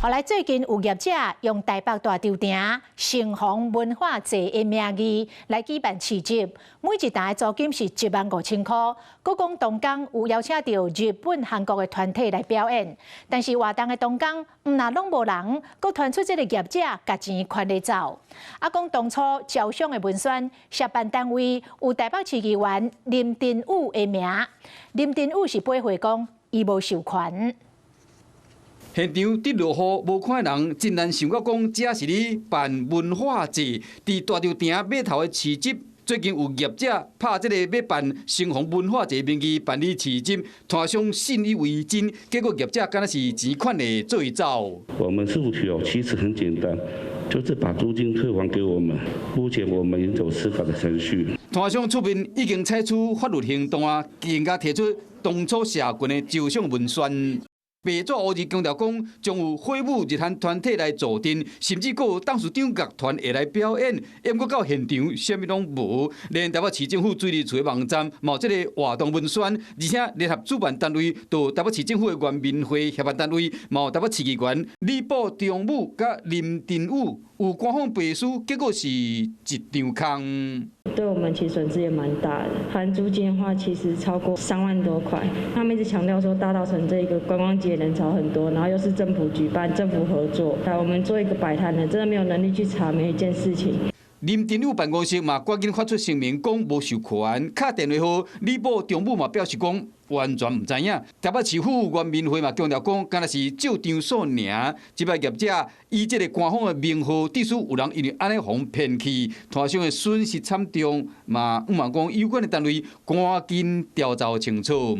後來最近有業者用台北大稻埕城隍文化節的名義來舉辦市集，每一台租金是15,000箍。閣講當工有邀請著日本、韓國的團體來表演，但是活動的當工毋但攏無人，閣傳出這个業者共錢舡咧走。啊，講當初招商的文宣，協辦單位有台北市議員林珍羽的名，林珍羽是回駁講伊無授權。現場佇落雨無看人，真難想到講這是咧辦文化節，佇大稻埕碼頭的市集。最近有業者拍這个欲辦城隍文化節名義辦理市集，攤商信以為真，結果業者敢若是錢款的做走。我們訴求其實很簡單，就是把租金退還給我們。目前我們已經走司法的程序。攤商出面已經採取法律行動啊，更加提出當初社群的招商文宣。白紙烏字強調講，將有火舞日韓團體來助陣，甚至閣有董事長樂團會來表演。毋過到現場，啥物攏無。連台北市政府水利處的網站，嘛有這个活動文宣，而且聯合主辦單位，就台北市政府的原民會協辦單位，嘛有台北市議員李寶中武佮林珍羽有官方背書，結果是一場空。對我們其實損失也蠻大的，含租金的話，其實超過3萬多塊。他們一直強調說大稻埕這個觀光節人潮很多，然後又是政府舉辦、政府合作，但我們做一個擺攤的，真的沒有能力去查每一件事情。林珍羽辦公室嘛，趕緊發出聲明，講無授權。敲電話予李寶中武嘛，表示講完全毋知影。台北市府原民會嘛強調講，敢若是照場所爾。這擺業者以這个官方的名號，致使有人因為按呢予人騙去，攤商的損失慘重，嘛向望講有關的單位趕緊調查清楚。